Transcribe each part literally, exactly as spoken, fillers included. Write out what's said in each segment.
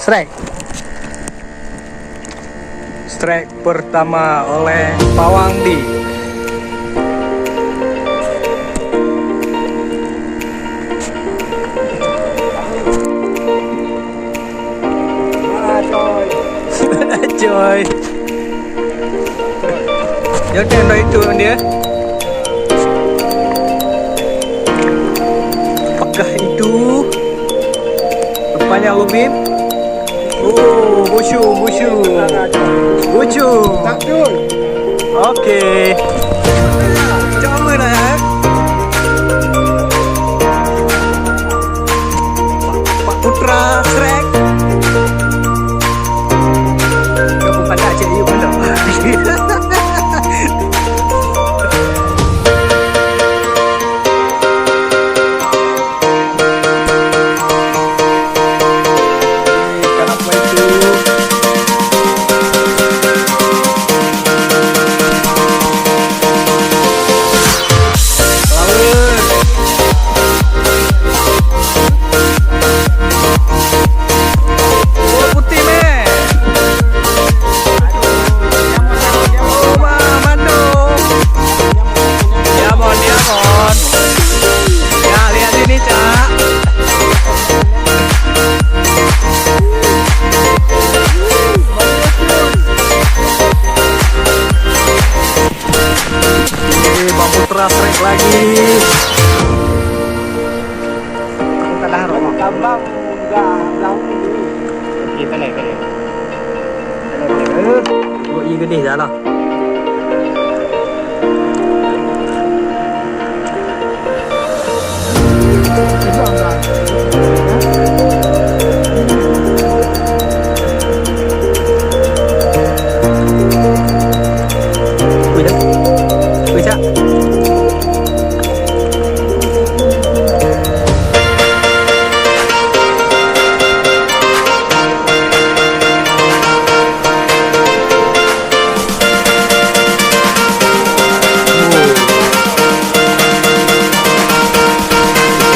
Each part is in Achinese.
Strike. Strike pertama oleh Pawang Di. Coy. Jangan dah itu dia. Apakah itu? Rupanya Ubin. Oh, busyu, busyu. Busyu. Okey. Cuma dah, eh. Pak Putra, Shrek. Kau bukan tak cek you pun tak. Diamond, diamond. Ya, lihat sini, Cak. Ini Bang Putra strike lagi. Tambang dah. Okey, pandai, pandai. Pandai, pandai. Buat ye gede dah lah.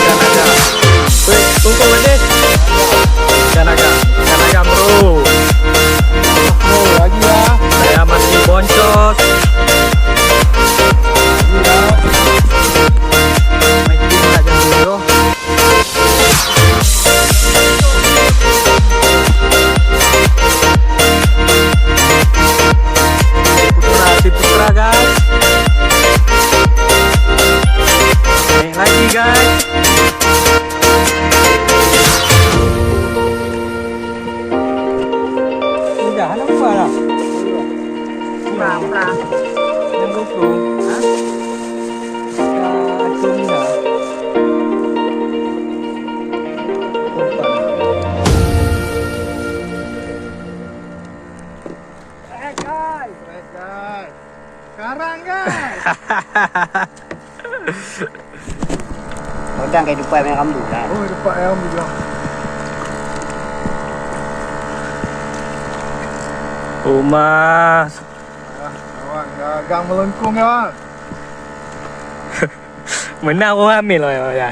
Ikan naga. Weh, tunggu, Wadih. Ikan naga. Ikan naga, bro. Oh, lagi ya. Saya masih boncos. Lagi ya. Main game tak jam tujuh. Putra, si Putra, guys. Naik lagi, guys. Udah, hana buka dah. Buka, buka. Yang GoPro. Ha? Buka, acung dah. Buka. Eh, guys. Eh, guys. Sekarang, guys. Rodang kayak depan yang rambu lah. Oh, depan yang rambu lah. Uma. Ah, awak gagang melengkung ya, Bang. Menang orang hamil, oh, ya.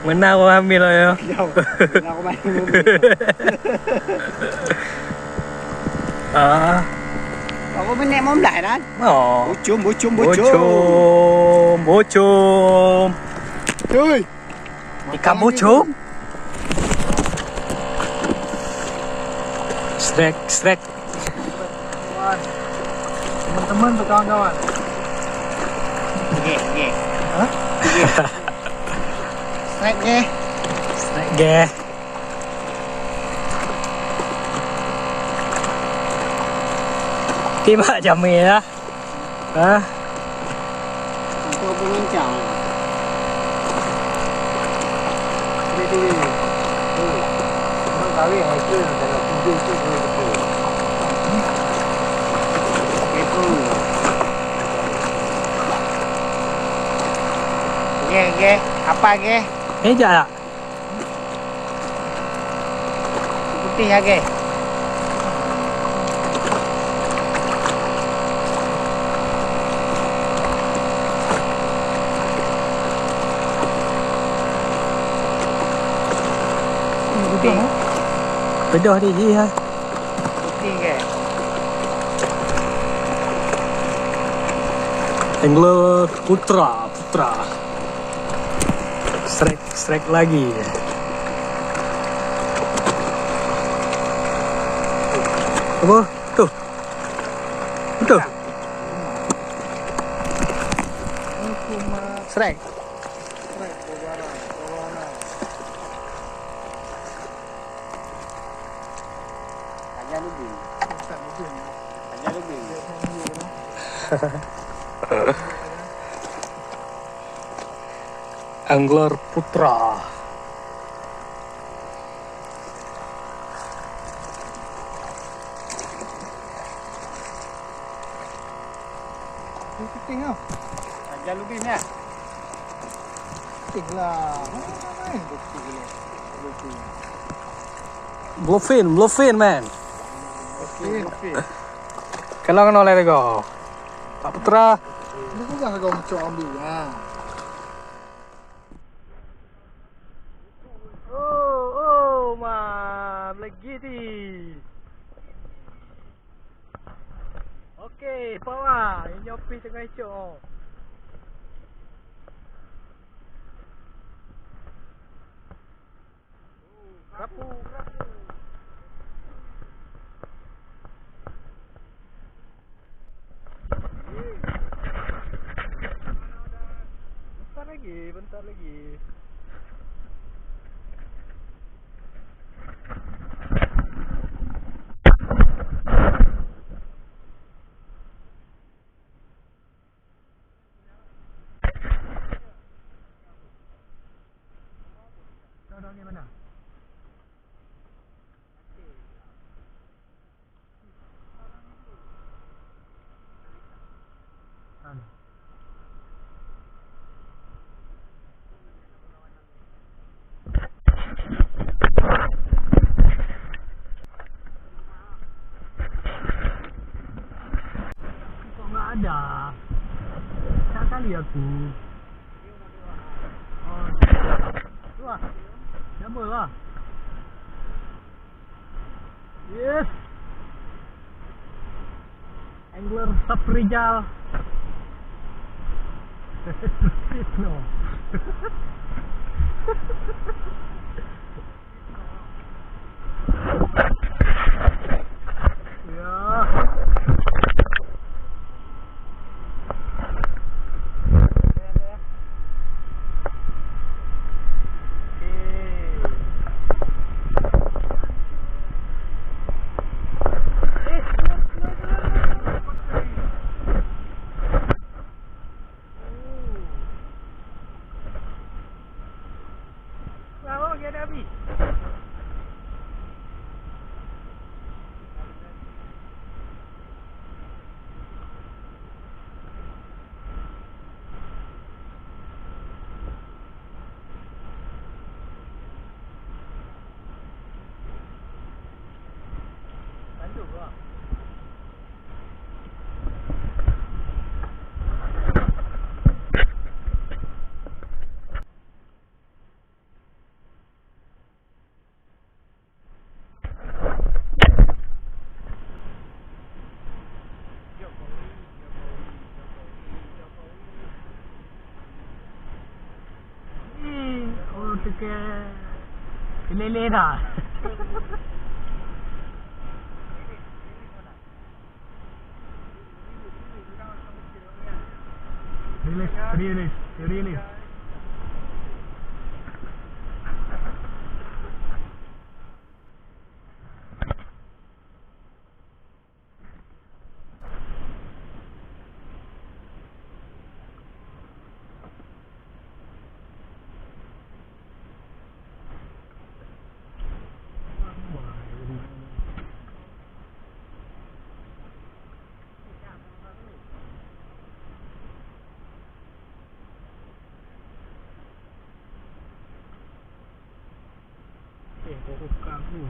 Menang orang hamil, oh, ya. Menang orang hamil. Ah. Berapa minit lima belas, Nan? Oh. Bucum, bucum, bucum. Bucum, bucum. Cuy. Ikan bucum. Shrek, Shrek. Teman-teman, kawan-kawan. Oke, oke. Hah? Oke. Strike, oke. Strike, oke. Tembak jamé lah. Hah? Untuk pengencang. Ini, ini. Tuh. Memang kawin hasil dalam tujuh tu, tujuh, tujuh. Itu. Oke, oke. Apa, oke? Eh, jak tak? Putih lagi. Bedoh di hi ha. Oke, guys. Angler Putra, Putra. Srek, srek lagi. Apa? Tuh. Tuh. Srek. Hanya lebih. Hanya lebih. Angler Putra. Kepiting ah. Hanya lebih nya. Kepiting lah. Mana main kepiting ni? Kepiting. Bluefin, bluefin, man. Bluefin, bluefin. Kena, kena, let it go. Pak Putra. Ini pegang kau macam ambil. Ha. Oh, oh, ma, lagi ti. Oke, pawa, nyoe pih teungoh icok. Kerapu, kerapu. Bentar lagi, bentar lagi. Kok nggak ada? Tak kali aku. Oh. Wah. Double lah. Yes. Angler Saprijal. No. Ya. Ih, oh, teuka leleh dah. Release, release, release. Eh, kok buka aku ya.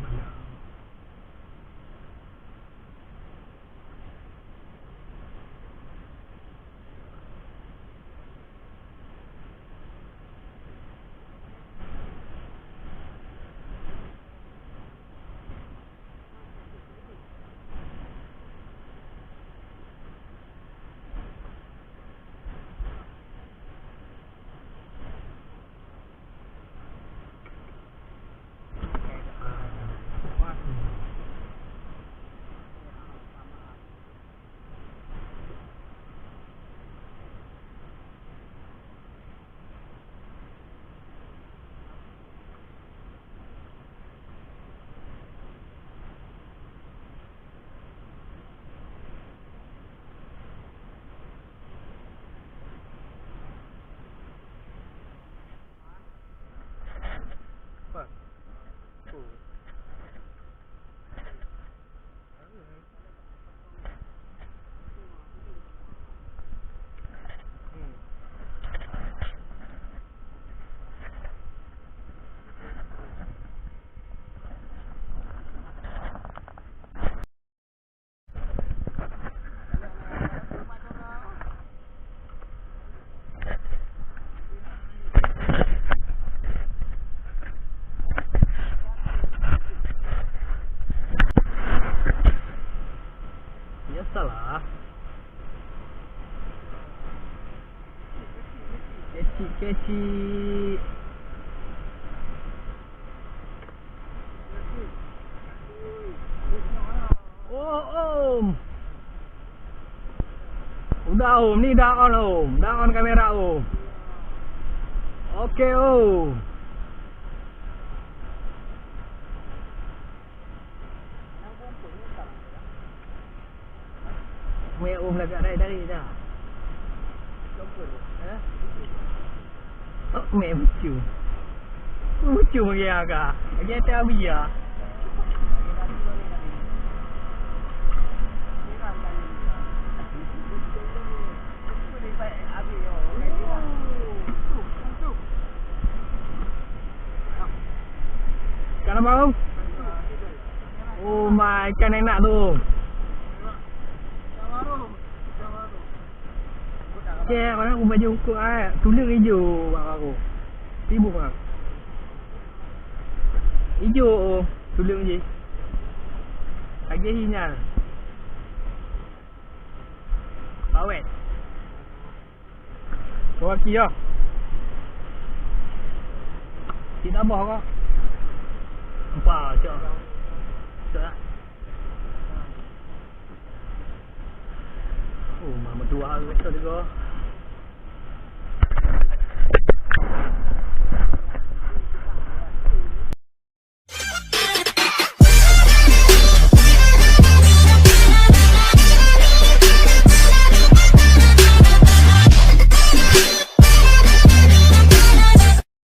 Salah. Kecik, kecik. Oh, Om. Udah, Om. Ni dah on, Om. Dah on kamera, Om. Oke, Om. Mé Om lagak dari-dari dah. Hah? Oh, mé lucu. Lucu bagi agak. Lagi ada Abi ya. Ikan apa, Om? Oh my, ikan enak tu. Cek, mana aku baju kok ah, tuleueng ijo bak aku. Tibu ah. Ijo, oh, tuleueng je. Lagi hinyal. Bawet. Kau aki ya. Tidak boh kau. Empat, cok. Cok, ah. Oh, mah meutuah beutôi juga.